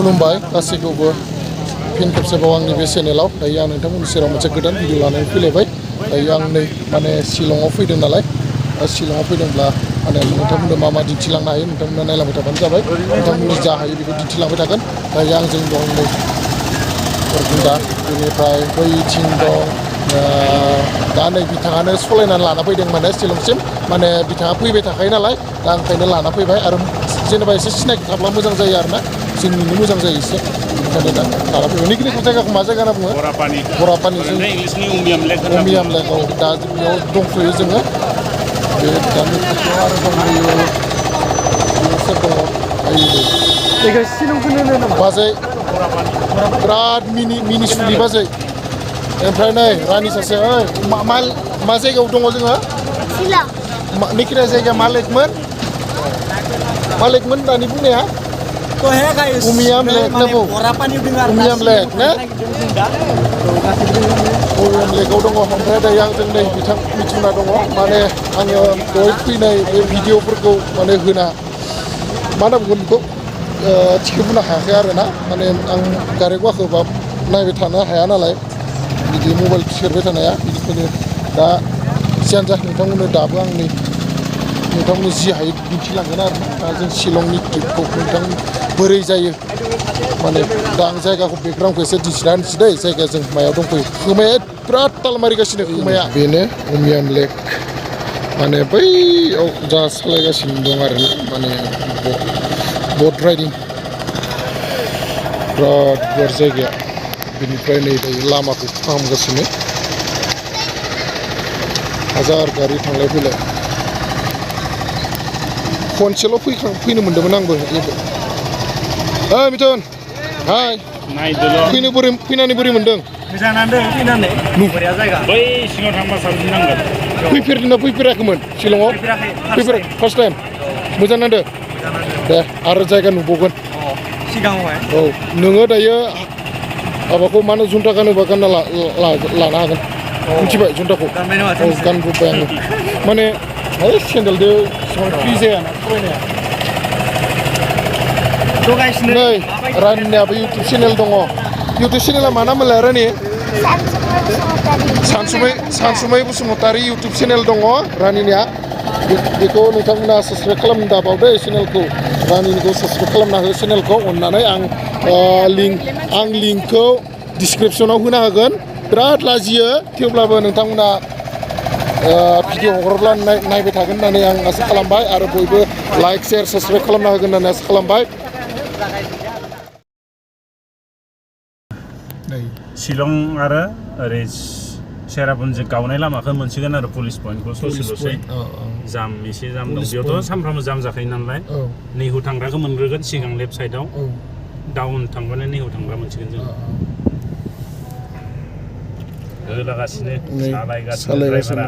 खुलुमबाय गासैखौबो फिन खेबसेबाव आंनि बे चेनेलाव दायो आं नोंथांमोननि सेराव मोनसे गोदान भिडिअ लानानै फैलायबाय दायो आं नै माने शिलंआव फैदों नालाय शिलंआव फैदोंब्ला माने नोंथांमोननो मा मा दिन्थिलांनो हायो नोंथांमोना नायलांबाय थाबानो जाबाय नोंथांमोननो जा हायो बेखौ दिन्थिलांबाय थागोन दायो आंजों दं नै दा बेनिफ्राय बैथिं दं दा नै बिथाङानो सलायनानै लाना फैदों माने शिलंसिम माने बिथाङा फैबाय थाखायो नालाय दा ओंखायनो लाना फैबाय आरो जेनेबा एसे सिनायथि थाब्ला मोजां जायो आरोना जोंनिनो मोजां जायो एसे बेनिखायनो दा लाना फैबाय नैखिनिखौ जायगाखौ मा जायगा होनना बुङो बरापानि जों उमियाम लेकआव दा बेयाव दंथ'यो जोङो बे दानि खाथियाव आरो दंबायो सोर दङ बाजै बिराद मिनि सुलि बाजै ओमफ्राय नै रानि सासे ओइ मा जायगायाव दङ जोङो नैखिनिया जायगाया मा लेकमोन दानि बुंनाया उमियाम लेक ना उमियाम लेक ना उमियाम लेकआव दङ ओमफ्राय दायो आंजों नै बिथां मिथिना दङ माने आङो दहाय फैनाय बे भिडिअफोरखौ माने होना मा होनना बुंगोन बेखौ थिखोबोनो हायाखै आरोना माने आं गारि गाखोबा नायबाय थानो हाया नालाय बिदि मबाइल सेरबाय थानाया बिनिखायनो दा जियानो जा नोंथांमोननो दाबो आंनि नोंथांमोननो जि हायो दिन्थिलांगोन आरो दा जों शिलंनि ट्रिपखौ नोंथां बोरै जायो माने दा आं जायगाखौ बेकग्राउन्डखौ एसे दिन्थिना होनोसै दै जायगाया जों मायाव दंफैयो खोमाया बिराद ताल मारिगासिनो खोमाया बेनो उमियाम लेक माने बैयाव जा सालायगासिनो दं आरोना माने बट राइडिं बिराद गुवार जायगाया बेनिफ्राय नै दायो लामाखौ फाहामगासिनो हाजार गारि थांलाय फैलाय खनसेल' फैनो मोन्दोंमोन आंबो ओइ मिथुन हाय फैनानै बोरै मोन्दों मोजाङानो फैनानै बरिया जायगा बै सिङाव थांबा साबसिन नांगोन फैफेरदोंना फैफेराखैमोन शिलंआव फार्स्ट टाइम मोजां नांदों दे आरो जायगा नुबावगोन सिगाङावहाय औ नोङो दायो माबाखौ मा होनो जुन्था गानोबा गानना लानो हागोन मिथिबाय जुन्थाखौ औ गानबोबाय आङो माने है सेन्देलजों फ्रि जायाना फरायनाया नै रानियाबो इउटुब चेनेल दङ इउटुब चेनेला मा नाममोनलाय रानि सानसुमै बसुमतारी इउटुब चेनेल दङ रानिनिया बेखौ नोंथांमोना साबसक्राइब खालामनो दाबावदो चेनेलखौ रानिनिखौ साबसक्राइब खालामना हो चेनेलखौ अननानै आं लिंकखौ डिसक्रिपसनाव होना होगोन बिराद लाजियो थेवब्लाबो नोंथांमोना भिडिअ हगारोब्ला नायबाय थागोन होननानै आं आसा खालामबाय आरो बयबो लाइक शेयार साबसक्राइब खालामना होगोन होननानै आसा खालामबाय शिलं आरो ओरै सेरापुन्जि गावनाय लामाखौ मोनसिगोन आरो पुलिस पइन्टखौ ससेल'सै जाम एसे जाम दं बेयावथ' सानफ्रामबो जाम जाखायो नालाय नैहु थांग्राखौ मोनग्रोगोन सिगां लेफ्ट साइडआव डाउन थांबानो नैहु थांग्रा मोनसिगोन जों होलागासिनो सालायगासिनो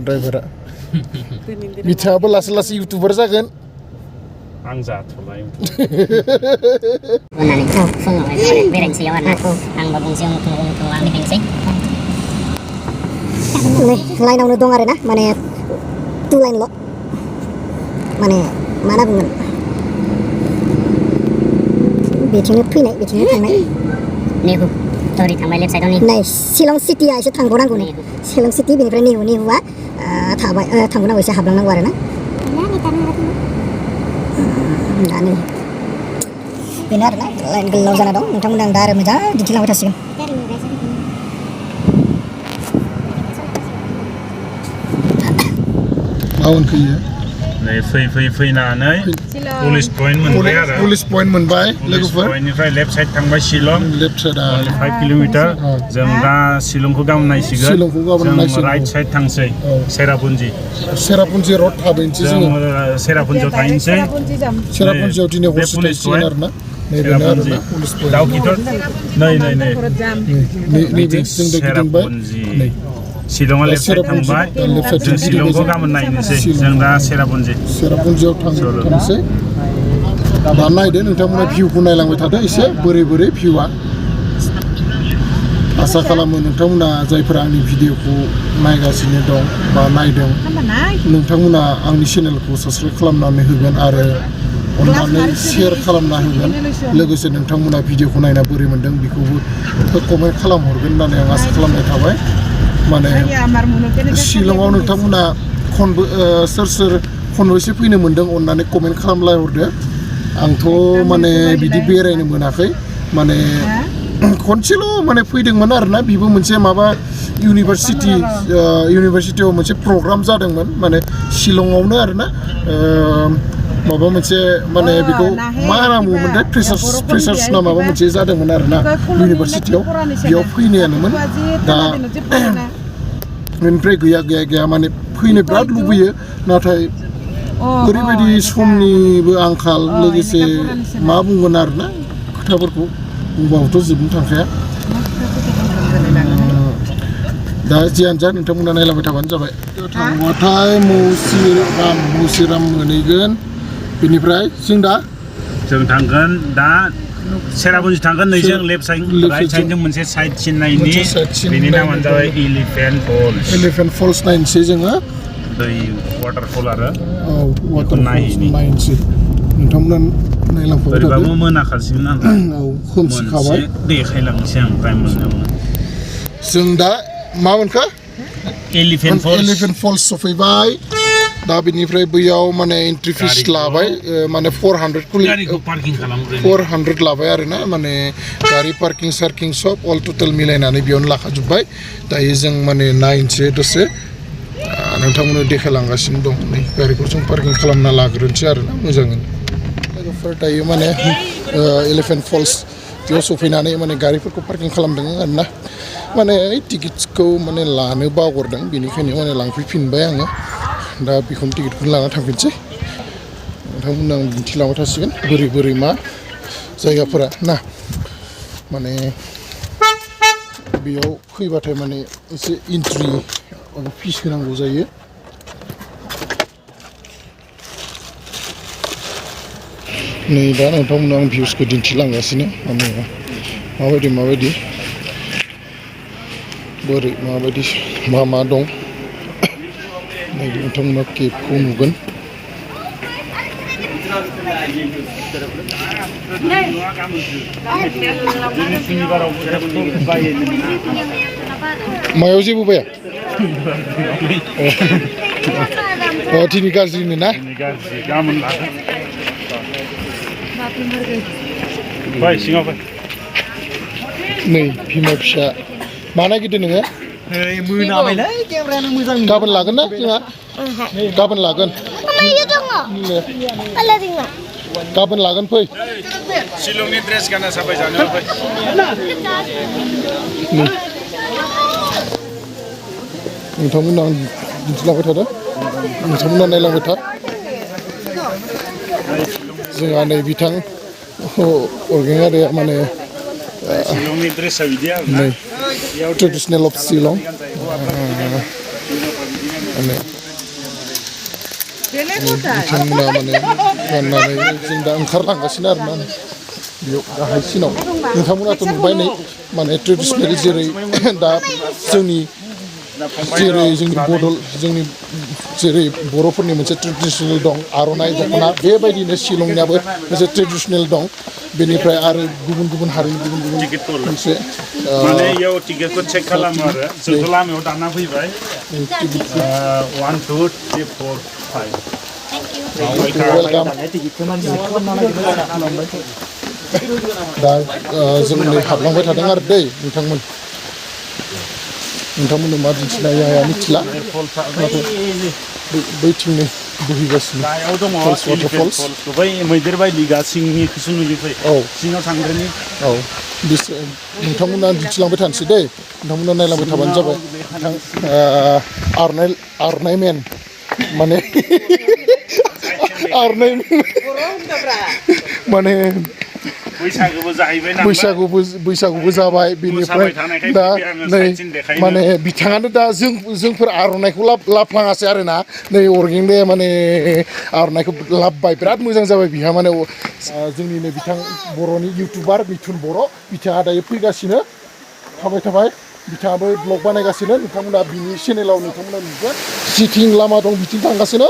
ड्राइभारा बिथाङाबो लासै लासै इउटुबार जागोन आं जाथ'लाय फुङावहाय बेरायनोसैयाव आरोना आंबा गंसेयाव मुथुमाव आंनि फैनोसै लाइनावनो दं आरोना माने 2 लाइनल' माने मा होनना बुंगोन बेथिंनो फैनाय बेथिंनो थांनाय नेहु ओरै थांबाय लेफ्ट साइडआव नै शिलं सिटिया एसे थांबावनांगौ नै शिलं सिटि बेनिफ्राय नेहुआ थाबाय थांबावनांगौ एसे हाबलांनांगौ आरोना दा नै बेनो आरोना लाइन गोलाव जाना दं नोंथांमोना आं दा आरो मोजां दिन्थिलांबाय थासिगोन फैनानै पुलिस पइन्ट मोनबाय आरो पुलिस पइन्ट मोनबाय लोगोफोर पइन्टनिफ्राय लेफ्ट साइड थांबाय शिलं लेफ्ट साइडआ 5 किल'मिटार जों दा शिलंखौ गाबोन नायसिगोन जों राइट साइड थांसै सेरापुन्जि रड थाबैनोसै जों सेरापुन्जियाव थाहैनोसै सेरापुन्जियाव दिनै हरसे थाहैसिगोन आरोना सेरापुन्जि दाउखिथ' नै सेरापुन्जि शिलंआ लेफ्ट साइड थांबाय जों शिलंखौ गाबोन नायनोसै जों दा सेरापुन्जियाव थांसै दा नायदो नोंथांमोना भिउखौ नायलांबाय थादो एसे बोरै भिउआ आसा खालामो नोंथांमोना जायफोरा आंनि भिडिअखौ नायगासिनो दं बा नायदों नोंथांमोना आंनि चेनेलखौ साबस्क्राइब खालामनानै होगोन आरो अन्नानै शेयार खालामना होगोन लोगोसे नोंथांमोना भिडिअखौ नायना बोरै मोनदों बेखौबो कमेन्ट खालामहरगोन होननानै आं आसा खालामनाय थाबाय माने शिलंआव नोंथांमोना सोर खनबेसे फैनो मोनदों अन्नानै कमेन्ट खालामलाय हरदो आंथ' माने बिदि बेरायनो मोनाखै माने खनसेल' माने फैदोंमोन आरोना बेबो मोनसे माबा इउनिभारसिटियाव मोनसे प्रग्राम जादोंमोन माने शिलंआवनो आरोना माबा मोनसे माने बेखौ मा होनना बुङोमोनथाय फ्रेसार्स ना माबा मोनसे जादोंमोन आरोना इउनिभारसिटियाव बेयाव फैनायानोमोन दा बेनिफ्राय गैया माने फैनो बिराद लुबैयो नाथाय ओरैबायदि समनिबो आंखाल लोगोसे मा बुंगोन आरोना खोथाफोरखौ बुंबाबोथ' जोबनो थांखाया दा जियानो जा नोंथांमोना नायलांबाय थाबानो जाबाय थांबाथाय मुसिराम मोनहैगोन बेनिफ्राय जों थांगोन दा सेरापुन्जि थांगोन नैजों लेफ्ट साइड राइट साइडजों मोनसे साइड सिन नायनि बेनि नामानो जाबाय एलिफेन्ट फल्स नायनोसै जोङो दै वाटारफल आरो नायनोसै नोंथांमोना नायलांफाबाय थादो ओरैबाबो मोनाखासिगोन नालाय खोमसिखाबाय देखायलांनोसै आं टाइम मोननायावनो जों दा मा मोनखो एलिफेन्ट फल्स सफैबाय दा बिनिफ्राय बैयाव माने एन्ट्रि फिस लाबाय माने 400 लाबाय आरोना माने गारि पार्किं सार्किं सब अल टटेल मिलायनानै बेयावनो लाखाजोब्बाय दायो जों माने नायनोसै दसे नोंथांमोननो देखायलांगासिनो दं नै गारिखौ जों पार्किं खालामना लाग्रोनोसै आरोना मोजाङैनो लोगोफोर दायो माने एलिफेन्ट फल्स बेयाव सफैनानै माने गारिफोरखौ पार्किं खालामदों आरोना माने टिकेट्सखौ माने लानो बावगारदों बेनिखायनो माने लांफैफिनबाय आङो दा बेखौनो टिकेटखौनो लाना थांफिनसै नोंथांमोननो आं दिन्थिलांबाय थासिगोन बोरै मा जायगाफोरा ना माने बेयाव फैबाथाय माने एसे एन्ट्रि फिस होनांगौ जायो नै दा नोंथांमोननो आं भिउसखौ दिन्थिलांगासिनो माने माबायदि बोरै माबायदि मा दं नै नोंथांमोना केबखौ नुगोन मायाव जेबो बाया दिनै गाज्रिनो ना नै बिमा फिसा मा नागिरदों नोङो गाबोन लागोन ना जोंहा गाबोन लागोन गाबोन लागोन फै शिलंनि ड्रेस गानना साफाय जानो फै नोंथांमोननो आं दिन्थिलांबाय थादों नोंथांमोना नायलांबाय था जोंहा नै बिथां अर्गेनारिया माने शिलंनि ड्रेसा बिदि आरोना ट्रेडिसनेल अफ शिलं माने बिथांमोना माने गाननानै जों दा ओंखारलांगासिनो आरोना बेयाव गाहायसिनाव नोंथांमोनाथ' नुबाय नै माने ट्रेडिसनेल जेरै दा जोंनि जेरै बर'फोरनि मोनसे ट्रेडिसनेल दं आर'नाइ दख'ना बेबायदिनो शिलंनियाबो मोनसे ट्रेडिसनेल दं बेनिफ्राय आरो गुबुन हारिनि गुबुन मोनसे माने इयाव टिकेटखौ चेक खालामो आरो जोंथ' लामायाव दाना फैबाय 1 2 3 4 5 दा जों नै हाबलांबाय थादों आरो दै नोंथांमोननो मा दिन्थिनो हाया मिथिला नाथाय बैथिंनो बोहैगासिनो वाटारफल्स बै मैदेर बायदि सिंनिखौसो नुयो सिङाव थांग्रोनि नोंथांमोना दिन्थिलांबाय थानोसै दै नोंथांमोना नायलांबाय थाबानो जाबाय आरनाय मेन माने आरनाय माने बैसागुबो जाबाय बेनिफ्राय दा नै माने बिथाङानो दा जोंफोर आर'नाइखौ लाफ्लाङासै आरोना नै अर्गेंदे माने आर'नाइखौ लाबबाय बिराद मोजां जाबाय बिहा माने जोंनिनो बिथां बर'नि इउटुबार मिथुन बर' बिथाङा दायो फैगासिनो थाबाय बिथाङाबो ब्लग बानायगासिनो नोंथांमोना बिनि चेनेलाव नोंथांमोना नुगोन जिथिं लामा दं बिथिं थांगासिनो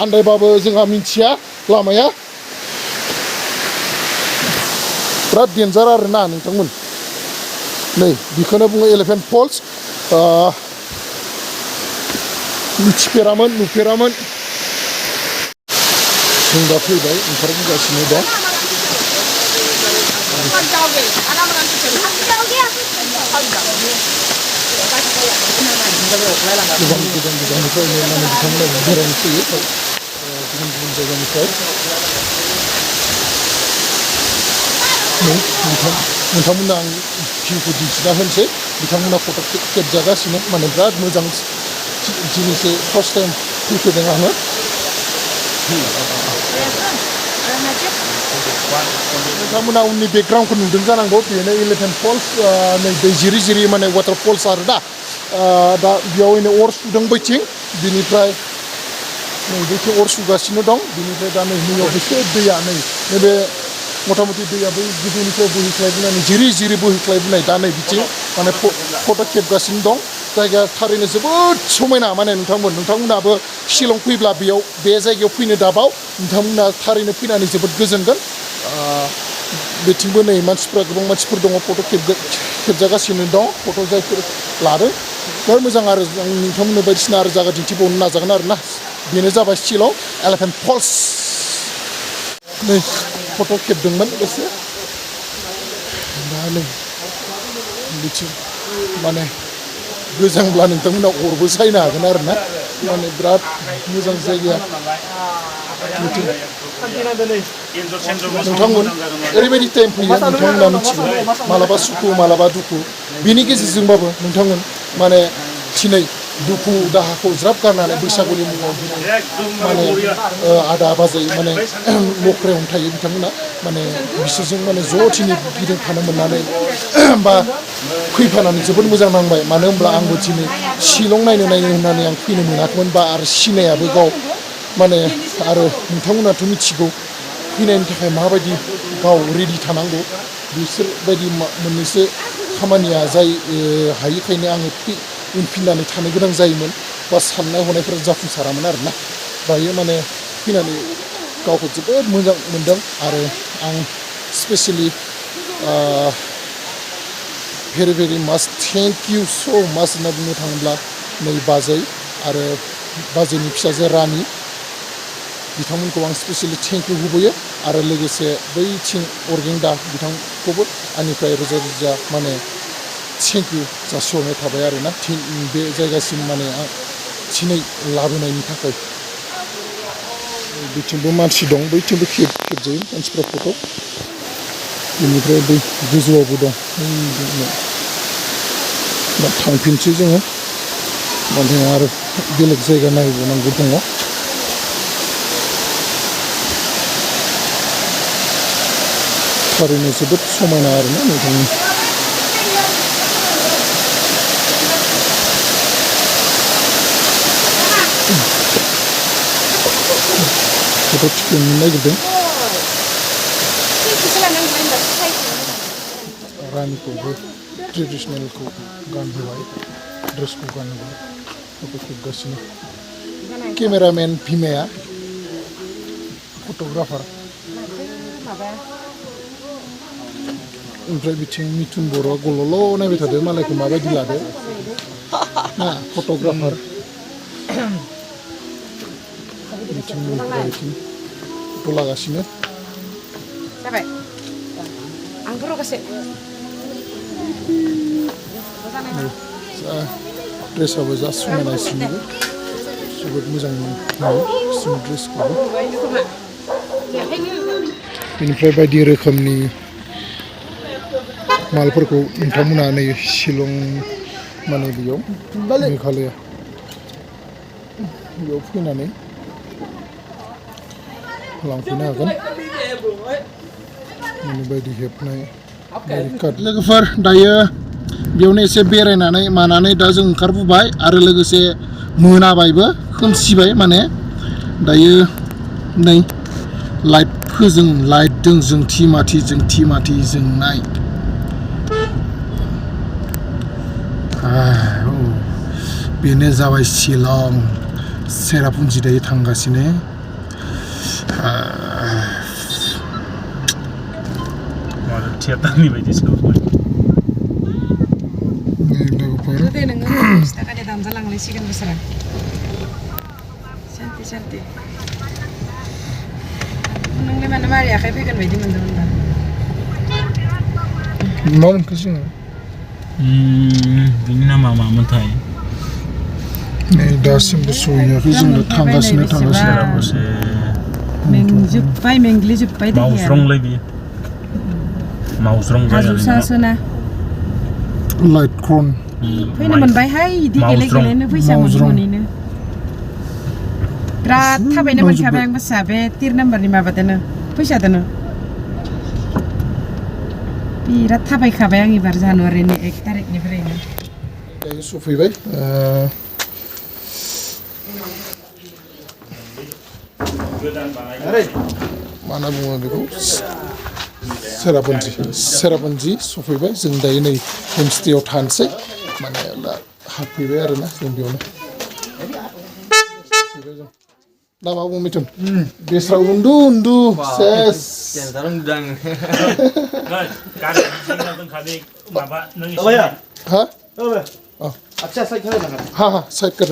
आन्दायबाबो जोंहा मिन्थिया लामाया बिराद डेन्जार आरोना नोंथांमोन नै बेखौनो बुङो एलिफेन्ट फल्स मिथिफेरामोन नुफेरामोन जों दा फैबाय ओंखारबोगासिनो दं गोजान गोजाननिफ्राय माने बिथांमोना बेरायनो फैयो गुबुन गुबुन जायगानिफ्राय नोंथांमोना आं भिउखौ दिन्थिना होनोसै बिथांमोना फट' खेबजागासिनो माने बिराद मोजां जिनिस फार्स्ट टाइम फैफेरदों आङो नोंथांमोना उननि बेकग्राउन्डखौ नुदों जानांगौ बेनो एलिफेन्ट फल्स नै दै जिरि जिरि माने वाटार फल्स आरो दा बेयावनो अर सुदों बैथिं बिनिफ्राय नै बैथिं अर सुगासिनो दं बिनिफ्राय दा नै नैयाव एसे दैया नैबे मथा मथि दैया बै गोजौनिफ्राय बोहैख्लायबोनानै जिरि जिरि बोहैख्लायबोनाय दा नै बिथिं माने फट' खेबगासिनो दं जायगाया थारैनो जोबोद समायना माने नोंथांमोनाबो शिलं फैब्ला बेयाव बे जायगायाव फैनो दाबाव नोंथांमोना थारैनो फैनानै जोबोद गोजोनगोन बेथिंबो नै मानसिफ्रा गोबां मानसिफोर दङ फट' खेबजागासिनो दं फट' जायफोर लादों बिराद मोजां आरो आं नोंथांमोननो बायदिसिना आरो जायगा दिन्थिबावनो नाजागोन आरोना बेनो जाबाय शिलं एलिफेन्ट फल्स नै फट' खेबदोंमोन एसे दा नै बिथिं माने गोजांब्ला नोंथांमोना अरबो सायनो हागोन आरोना माने बिराद मोजां जायगाया नोंथांमोन ओरैबायदि टाइम फैयो नोंथांमोना मिथिगौ मालाबा सुखु मालाबा दुखु बिनि गेजेरजोंबाबो नोंथांमोन माने दिनै दुखु दाहाखौ ज्राब गारनानै बैसागुनि मुङाव माने आदा बाजै माने लख्रायावनो थायो बिथांमोना माने बिसोरजों माने ज' दिनै गिदिंफानो मोननानै बा फैफानानै जोबोद मोजां नांबाय मानो होनब्ला आंबो दिनै शिलं नायनो होननानै आं फैनो मोनाखैमोन बा आरो सिनायाबो गाव माने आरो नोंथांमोनाथ' मिथिगौ फैनायनि थाखाय माबायदि गाव रेडि थानांगौ बिसोरबायदि मोननैसो खामानिया जाय हायिखायनो आङो उनफिननानै थानो गोनां जायोमोन बा साननाय हनायफोरा जाफुंसारामोन आरोना दायो माने फैनानै गावखौ जोबोद मोजां मोनदों आरो आं स्पेसियेलि भेरि भेरि माच थेंक इउ स' माच होनना बुंनो थाङोब्ला नै बाजै आरो बाजैनि फिसाजो रानि बिथांमोनखौ आं स्पेसियेलि थेंक इउ होबोयो आरो लोगोसे बैथिं अरगेंदा बिथांखौबो आंनिफ्राय रोजा रोजा माने थेंक इउ जासिहरनाय थाबाय आरोना बे जायगासिम माने दिनै लाबोनायनि थाखाय बिथिंबो मानसि दं बैथिंबो खेबजायो मानसिफ्रा फट' बेनिफ्राय बै गोजौआवबो दं दा थांफिनसै जोङो माने आरो बेलेग जायगा नायबावनांगौ दङ थारैनो जोबोद समायना आरोना नोंथांनि फट' थिखांनो नागिरदों रानिखौबो ट्रेडिसनेलखौ गानहोबाय ड्रेसखौ गानहोबाय फट' खेबगासिनो केमेरामेन भिमाया फट'ग्राफार ओमफ्राय बिथिं मिथुन बर'आ गल'ल' नायबाय थादो मालायखौ माबायदि लादो ना फट'ग्राफार बिथिं फट' लागासिनो ड्रेसाबो जा समायना सिनिबो जोबोद मोजां नुयो सिनि ड्रेसखौबो बेनिफ्राय बायदि रोखोमनि मालफोरखौ नोंथांमोना नै शिलं माने बेयाव मेघालया बेयाव फैनानै लांफैनो हागोन माने बायदि हेबनाय लोगोफोर दायो बेयावनो एसे बेरायनानै मानानै दा जों ओंखारबोबाय आरो लोगोसे मोनाबायबो खोमसिबाय माने दायो नै लाइटजों जोंथि माथि जोंनाय बेनो जाबाय शिलं सेरापुन्जि दायो थांगासिनो थियेटारनि बायदिसो नुबाय गोदो नोङो 20 थाखानि दाम जालांलायसिगोन बोसोरा शान्ति शान्ति नोंलाय मानो मारै आखाइ फैगोन बायदि मोनदोंमोन दा मा मोनखो जोङो बिनि नामा मामोनथाय नै दासिमबो सहैयाखै जोङो थांगासिनो मेंजोब्बाय मेंग्लिजोब्बाय मावज्रंलै बियो मावज्रं हाजोसासोना लाइट क्रन फैनो मोनबायहाय इदि गेलेनो फैसा मोनैनो बिराद थाबायनो मोनखाबाय आं बासा बे 3 नाम्बारनि माबादोनो फैसादोनो बिराद थाबायखाबाय आं एबार जानुवारिनि 1 तारिखनिफ्रायनो दायो सफैबाय मा होनना बुङो बेखौ सेरापुन्जि सफैबाय जों दायो नै होमस्टेयाव थानोसै माने दा हाबफैबाय आरोना जों बेयावनो दा मा बुङो मिथुन बेस्रा उन्दु सेस हा साइड कर